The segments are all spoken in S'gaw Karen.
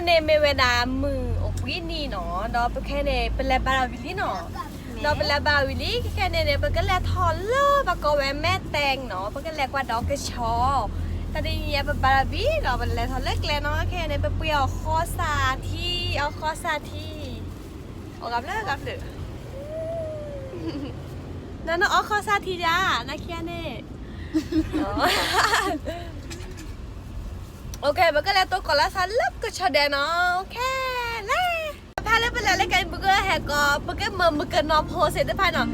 န့ၣ်မ့ၢ်ဝဲဒၣ်မုၢ်အိၣ်ဘှံးနံၤနီၤ, ဒီးပခဲန့ၣ် ပလဲၤဘါထီၣ်ဝံၤလံနီၤ, ဒီးပလဲၤဘါထီၣ်ဝံၤလံ ခဲခဲန့ၣ်န့ၣ် ပကလဲၤထီၣ်လၢပကိးဝဲ မဲၣ်တဲၣ်နီၤ, ပကလဲၤကွၢ်ဒီးကဆီ, တၢ်တနံၤအံၤပဘါထီၣ်ဝံၤဒီး ပလဲၤထီၣ်လၢကျဲနီၤ, ခဲန့ၣ် ပပှ့ၤအီၣ်ဃီစၢ်ထံ, အီၣ်ဃီစၢ်ထံ, အီၣ်ဂၤဖျၢၣ်ဂၤဖျၢၣ် နနအီၣ်ဃီစၢ်ထံယါ, နခံဂၤန့ၣ်, ပကလဲၤတိကိးလၢ စးလၢကဆီဒဲးနီၤ, ခဲလဲၣ်, ဖဲလၢပလဲၤလၢကဲ ပကဟဲကီး ပကမၤမုၣ်ကနီၤဖိသ့ၣ်တဖၣ်နီၤ,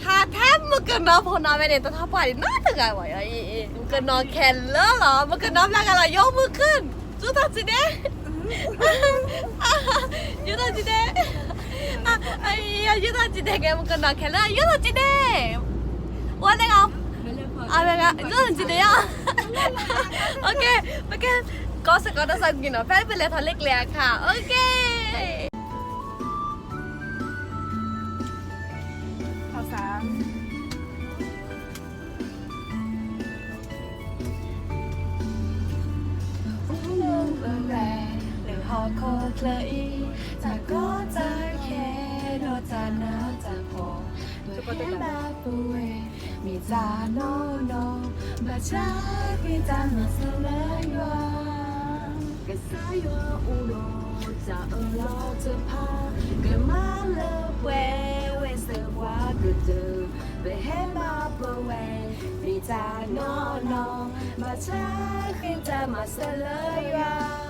ဟးထဲမုၣ်ကနီၤဖိနီၤဝဲန့ၣ် တထီၣ်ပှၢ်ဒံးနီတဂၤဘၣ်, မုၣ်ကနီၤခဲလၢာ်လီၤ, မုၣ်ကနီၤဖျါဂၤလီၤ, ယိမုၢ်ခုၣ်, ယူၢ်ထီၣ်စံးဒဲး ယူၢ်ထီၣ်စံးဒဲး, ယူၢ်ထီၣ်စံးဒဲးကဲ မုၣ်ကနီၤခဲလၢာ် ယူၢ်ထီၣ်စံးဒဲး, ဝဲတဂၤ, အဝဲဂၤ ယူၢ်ထီၣ်စံးဒဲးယါ, ပကကိးစ့ၢ်ကီးတၢ်သးကွံာ်နီၤ, ဖဲပလဲၤထီၣ်လၢကျဲအခါ, လၢဟီၣ်ခိၣ်ချၢအံၤ တၢ်ကီတၢ်ခဲ ဒီးတၢ်နးတၢ်ဖှီၣ် ပဟဲဘၣ်ပဝဲ မ့ၢ်တၢ်နီၢ်နီၢ် ဘၣ်ဆၣ်ဃ့တၢ်မၤစၢၤလၢယွၤ, ကစၢ်ယွၤအိၣ်ဒီးတၢ်အၢၣ်လီၤတဖၣ် ကမၤလၢပှဲၤဝဲစၢၤပှၤကတၢၢ် ပဟဲဘၣ်ပဝဲ မ့ၢ်တၢ်နီၢ်နီၢ် ဘၣ်ဆၣ်ဃ့တၢ်မၤစၢၤလၢယွၤ,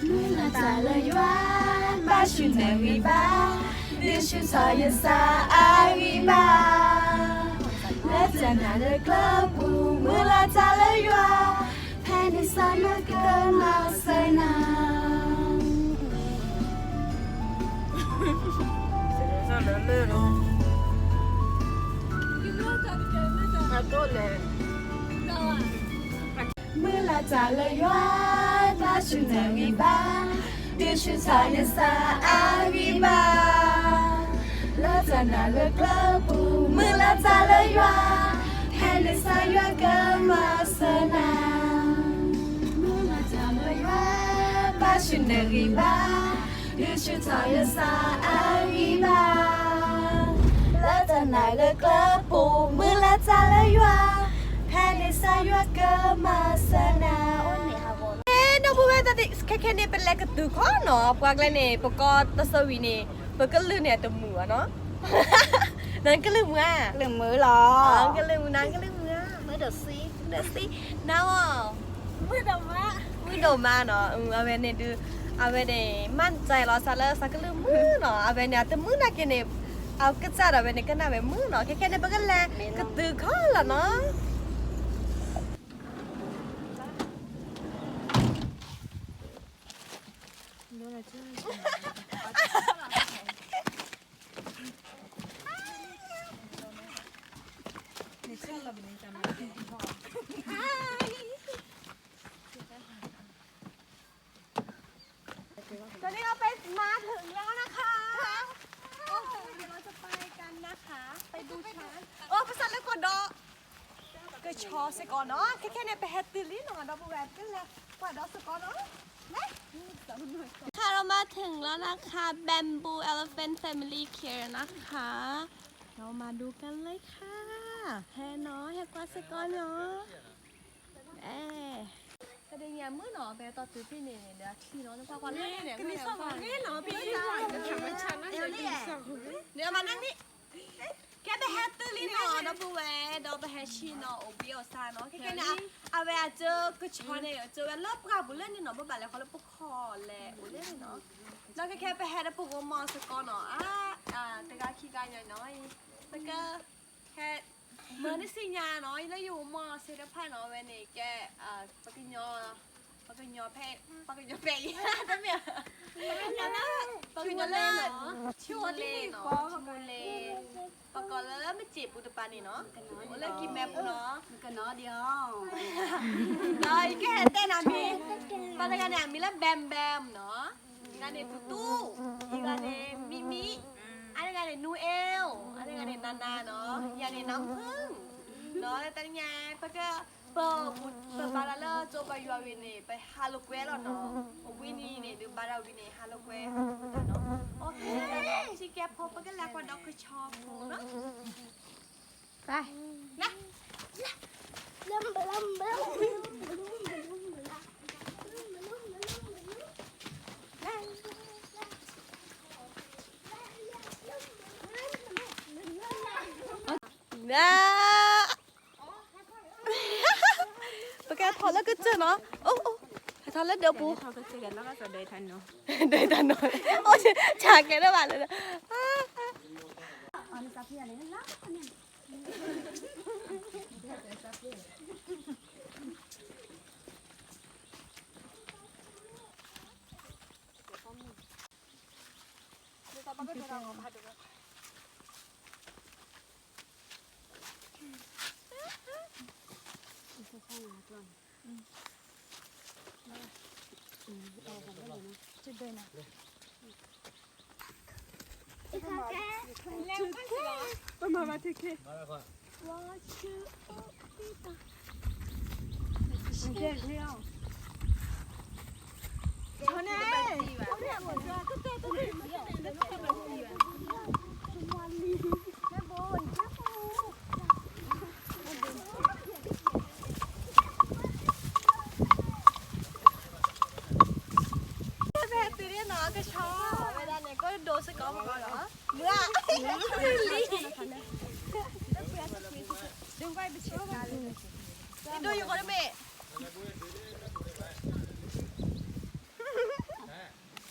မုၢ်လၢ်တၢ်လၢယွၤ ဘၣ်ဆူနဂံၢ်ဘါ ဒုးဆူၣ်ထီၣ်ယသးအဂံၢ်ဘါ, လၢတၢ်နာ်လၢကျဲပူၤ မုၢ်လၢ်တၢ်လၢယွၤ ဖဲန့ၣ်စ့ၢ်ယွၤကမၤစၢၤနၤ မုၢ်လၢ်တၢ်လၢယွၤ ဘၣ်ဆူနဂံၢ်ဘါ ဒုးဆူၣ်ထီၣ်ယသးအဂံၢ်ဘါ, လၢတၢ်နာ်လၢကျဲပူၤ မုၢ်လၢ်တၢ်လၢယွၤ ဖဲန့ၣ်စ့ၢ်ယွၤကမၤစၢၤနၤ, မုၢ်လၢ်တၢ်လၢယွၤ ဘၣ်ဆူနဂံၢ်ဘါ ဒုးဆူၣ်ထီၣ်ယသးအဂံၢ်ဘါ, လၢတၢ်နာ်လၢကျဲပူၤ မုၢ်လၢ်တၢ်လၢယွၤ ဖဲန့ၣ်စ့ၢ်ယွၤကမၤစၢၤနၤ, ဒီပုၢ်ဝဲၢ်သ့ၣ် ခဲခဲန့ၣ် ပလဲၤကတုၤခီနီၤ, ပှၤကျဲန့ၣ် ပကီၢ်တဆၢဝံၤန့ၣ် ပကလုၢ်န့ၣ်တမုာ်ဘၣ်နီၤ, နကလုၢ်မုာ်ဧါ, ကလုၢ်မုာ်လီၤ, ကလုၢ်မုာ် နကလုၢ်မုာ်ဧါ, မုာ်ဒိၣ်မး, မုာ်ဒိၣ်မးနီၤ, အဝဲန့ၣ်ဒုး အဝဲန့ၣ် မၤစၢၤလီၤစၢ်လၢစးကလုၢ်မုာ်နီၤ, အဝဲန့ၣ် အတမုာ်နာ်က့န့ၣ် အကစၢ်ဒၣ်ဝဲန့ၣ် ကနၣ်ဝဲမုာ်နီၤ, ခဲခဲန့ၣ် ပကလဲၤကတုၤခီလီၤနီၤ.ตอนนี้เราไปมาถึงแล้วนะคะ โอ้โห เดี๋ยวเราจะไปกันนะคะ ไปดูช้าง โอ้ ภาษาเรียกกว่าเดาะ ကဆီစ့ၢ်ကီးနီၤ, ခဲခဲန့ၣ် ပဟဲတုၤလံနီၤ, ဒီပုၢ်ဝဲၢ် ပလဲၤကွၢ်ဒီးစ့ၢ်ကီးနီၤ, ค่ะ เรามาถึงแล้วนะคะ Bamboo Elephant Family Care นะคะ เรามาดูกันเลยค่ะ ဟဲနီၤ ဟဲကွၢ်စ့ၢ်ကီးနီၤ, အဲ တနံၤညါမုၢ်နီၤ ပဟဲတီၢ်တုၤဖဲန့ၣ်န့ၣ် ဒီးအချံနီၤ နပှၤကွၢ်လၢန့ၣ် ကနံၤနီၤ ဖဲန့ၣ် န့ၣ်မၤနၢ်န့ၣ် ကဲပဟဲတုၤလံနီၤ ဒီပုၢ်ဝဲၢ် ဒီးပဟဲဆ့ၣ်နီၤအိၣ်ဘှံးအီၣ်ဆၣ်နီၤ ခဲခဲန့ၣ် အဝဲအကၠိကဆီန့ၣ် ကၠိဝဲလၢပှၢ်ပူၤလၢန့ၣ်နီၤ ဘၣ်ဘၣ်လဲၤဃီလၢပခီၣ်လဲၤအိၣ်လၢန့ၣ်နီၤ ဒီးခဲခဲပဟဲဒီးပဂီၢ်မီၢ်စ့ၢ်ကီးနီၤ အါ တဂၤခံဂၤညါနီၤ ပက ဟဲ မၢနစံၣ်ညါနီၤ လၢယအိၣ်မီၢ်စ့ၢ်တဖၣ်နီၤ အဝဲန့ၣ်ကဲ ပကညီ ပကညီဖဲ ပှၤကညီဖဲအံၤ တမ့ၢ် ပှၤကညီလၢ ဆိလ့နီၤ ဆိလ့ ပှၤကိးလၢမ့ၢ်စ့ၣ်ပူၤတပၤန့ၣ်နီၤ အိၣ်လၢကံၢ်မဲပူၤနီၤ ဒီးယကဟဲတဲနၤမံၤ ပှၤတဂၤန့ၣ် အမံၤလၢ ဘဲမ်ဘဲမ် နီၤ အဂၤန့ၣ် တူတူ အဂၤန့ၣ် မံမံ အဂၤန့ၣ် နူအဲၣ် အဂၤန့ၣ် နၤနၤနီၤ ယၤန့ၣ် နၢ်ဖုၣ် နီၤ လၢတနံၤညါ ပက ပ ပဘါတၢ်လၢကၠိပယွၤဝံၤန့ၣ် ပဟးလိာ်ကွဲလီၤနီၤ. အဝံၤန့ၣ်န့ၣ် ဒုးဘါတၢ်ဝံၤန့ၣ် ဟးလိာ်ကွဲနီၤ. အိၣ် စံကဲဖိပကလဲၤကွၢ်ဒီးကဆီဖိနီၤ. ပကထီၣ်လၢကစၢၢ်နီၤ. အိၣ် ဟဲထီၣ်လၢဒၢးပူၤ, ဒၢးတၢ်နီၤ, အိၣ် ဆါ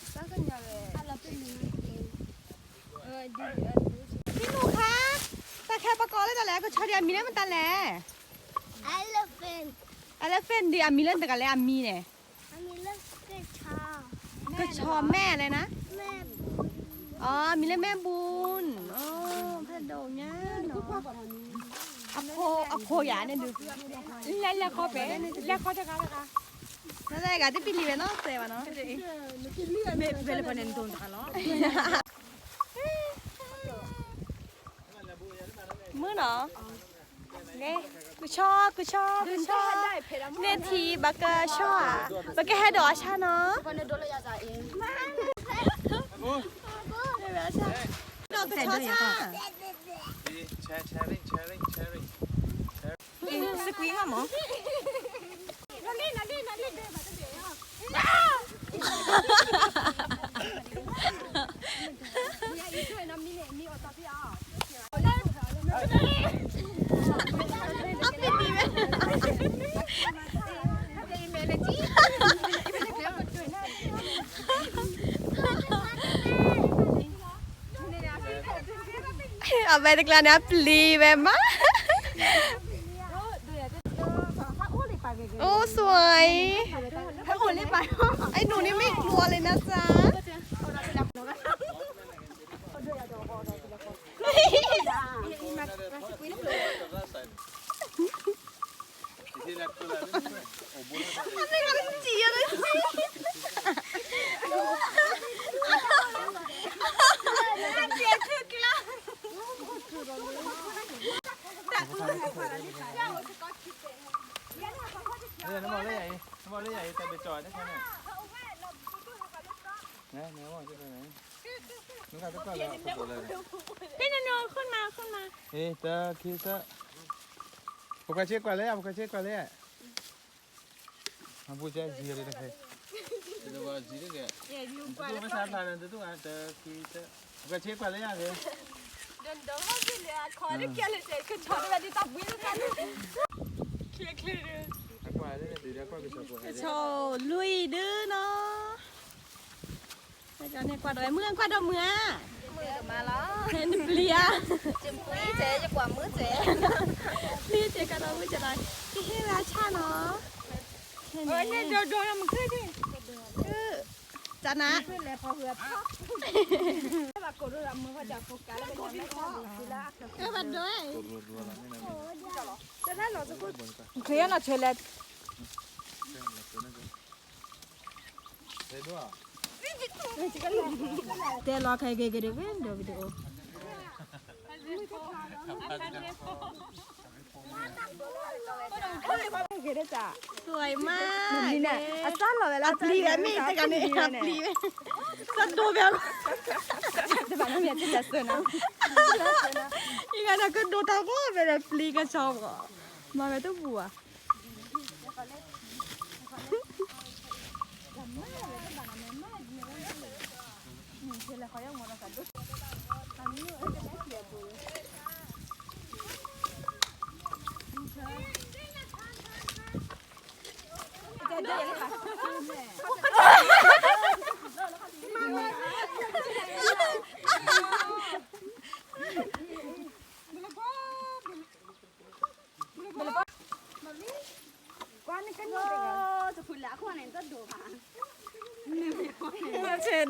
ကဲဒၣ်ဘၣ်လၢ ဖံနူခါ, တၢ်ခဲပကိးလၢတၢ်လဲၣ်, ကဆီဒံးအမံၤလၢမတၤလဲၣ်. Elephant. Elephant ဒံးအမံၤလၢတဂၤလဲၣ် အမံၤန့ၣ်. ကဆီမဲာ်လဲၣ်နၤ. အမံၤလၢမဲာ်ဘူး, ဖးဒိၣ်ညါနီၤ. အဖိယၤန့ၣ်ဒုး, လဲၤလဲၤဃီဖဲ, လဲၤဃီတဂၤတဂၤ, လဲၤဂၤတပံၤလံဝဲနီၤ စဲးဘၣ်နီၤ. မ့ၢ်ဝဲလၢပှၤန့ၣ်ဒိၣ်တဂၤလီၤ. မုၢ်နီၤ, ကဆီ ကဆီ ကဆီ, န့ၢ်ထံဘၣ်ကဆီဧါ, ပကဟဲဒိးအဆၣ်နီၤ. ဒိးကဆီဆၣ်, squeeze မး. အဝဲတကျါန့ၣ် အပျံၤဝဲမး. အိၣ်စွဲ, အဲၣ်နူန့ၣ်မ့ၢ်ကျိၤလၢနသး. နမ့ၢ်လၢယၤအံၤ, နမ့ၢ်လၢယၤအံၤ တၢ်ဘ့ၣ်ကၠီၤန့ၣ်, နမ့ၢ်တၢ်ဘ့ၣ်ကၠီၤန့ၣ်, နမ့ၢ်တၢ်ဘ့ၣ်ကၠီၤန့ၣ်, ဖဲနနီၤ ခိၣ်နမါ ခိၣ်နမါ, တၢ်ခံစ, ပကွၢ်ဆ့ကွၢ်လၢယၤ, ပကွၢ်ဆ့ကွၢ်လၢယၤ, အဘူးကဲယံၤတခါ, ပကွၢ်ဆ့ကွၢ်လၢယၤ, ကဆီဒုး, ကဆီလွံၢ်ဒုနီၤ. ကွၢ်ဒီးမုၢ်, ကွၢ်ဒီးမုၢ်ဧါ, နပျံၤဧါ, ပျံၤစဲး, ကွၢ်ဒီးမုၢ်စဲးလီၤ, ကဟ့ၣ်ဝဲဆၣ်နီၤ, တနၤ, ဘၣ်ဒိ, ချ့နီၤ ချ့လဲၣ်. တဲလီၤခဲက့ၤက့ၤဒီး video, video. สวยมาก အစၢ်လီၤဝဲလၢ အပျံၤဝဲမ့ၢ်တဂၤန့ၣ် အပျံၤဝဲ သဒိဖဲ တဘၣ်နီတမံၤ အစၢ်စၢ်နီၤ ယဂၤဒီးကဒိတၢ်ဂီၢ်ဖဲဒီးပျံၤကဆီဘၣ် မၤဝဲတဘူၣ်ဘ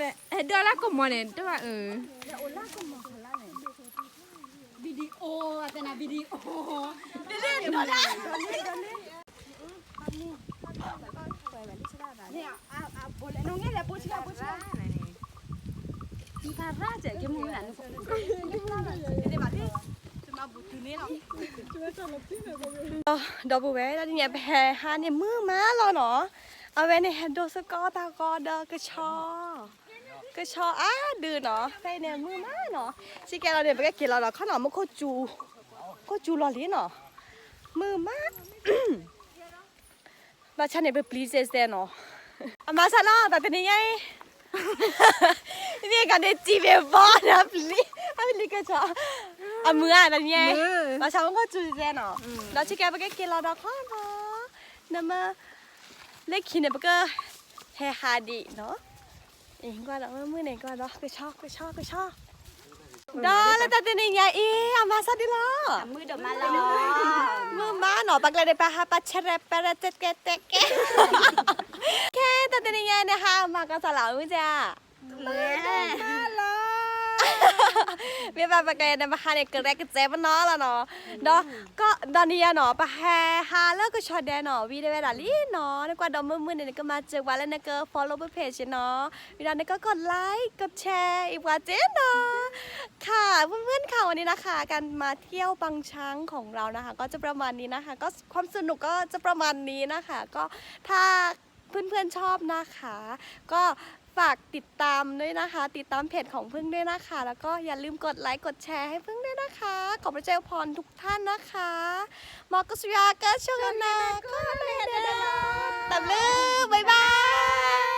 ၣ် ဒိလၢကမီၤန့ၣ် တဘၣ်အၢ video အသနာ video ဒိလၢ ဒီပုၢ်ဝဲၢ် တနံၤညါပဟဲဟးန့ၣ်မုာ်မးလီၤနီၤ, အဝဲန့ၣ်ဟဲဒိစ့ၢ်ကီးတၢ်ဂီၤဒီးကဆီ, ကဆီအါဒုးနီၤ, ဖဲအံၤန့ၣ်မုာ်မးနီၤ, စံးကဲလီၤန့ၣ် ပကက့ၤလီၤဒီးခီနီၤ မ့ၢ်ခိၣ်စူၤလီၤလံနီၤ, မုာ်မး ဘၣ်ဆၣ်န့ၣ် ပပျံၤစဲစဲနီၤ, အမၤဆါနီၤ တၢ်တနံၤညါအံၤ, မ့ၢ်ကန့ၣ်စံးဘ့ၣ်ဘီဒီးပျံၤ, အပျံၤကဆီ, အမုာ်ဧါတနံၤညါအံၤ, ဘၣ်ဆၣ်မ့ၢ်ခိၣ်စူၤစဲနီၤ, ဒီးစံးကဲပကက့ၤလီၤဒီးခီနီၤ, နမ့ၢ် လၢခံန့ၣ် ပကဟဲဟးဒံးနီၤ, ကွၢ်ဒီးမုၢ်မုၢ်န့ၣ် ကွၢ်ဒီး ကဆီ ကဆီ ကဆီ, ဒီးလၢတၢ်တနံၤညါအံၤ အမၤဆါဒ်လီၤ, မုာ်မးနီၤ, ပှၤကျဲန့ၣ် ပဟးပဆဲရဲပရဲတဲကဲတဲကဲ, ခဲတၢ်တနံၤညါအံၤန့ၣ် ဟးမၤကီၢ်စၢ်လီၤ မုၢ်စဲဧါ မုာ်မးလီၤ, မ့ၢ်ဘၣ်ပှၤကျဲန့ၣ် ပဟးန့ၣ် ကရဲကစဲပနီၤလီၤနီၤ, ဒီး ဒီးနံၤညါနီၤ ပဟဲဟးလၢကဆီဒဲးနီၤ ဝံၤဒဲးဝဲဒၣ်လံနီၤ, နကွၢ်ဒီးမုၢ်မုၢ်န့ၣ် နကမၤစၢၤပှၤလၢနက follow ပ page နီၤ, ဝံၤဒီးနက กดไลค์ กดแชร์ အံၤပှၤစ့နီၤ, ค่ะ เพื่อนๆค่ะ วันนี้นะคะ การมาเที่ยวปางช้างของเรานะคะ ก็จะประมาณนี้นะคะ ก็ความสนุกก็จะประมาณนี้นะคะ ก็ถ้าเพื่อนๆชอบนะคะ ก็ฝากติดตามด้วยนะคะ ติดตามเพจของพึ่งด้วยนะคะ แล้วก็อย่าลืมกดไลค์กดแชร์ให้พึ่งด้วยนะคะ ขอบพระเจ้าพรทุกท่านนะคะ มอกสยาก็ช่วงนั้นนะ ก็เลยเดินตามเลย บ๊ายบาย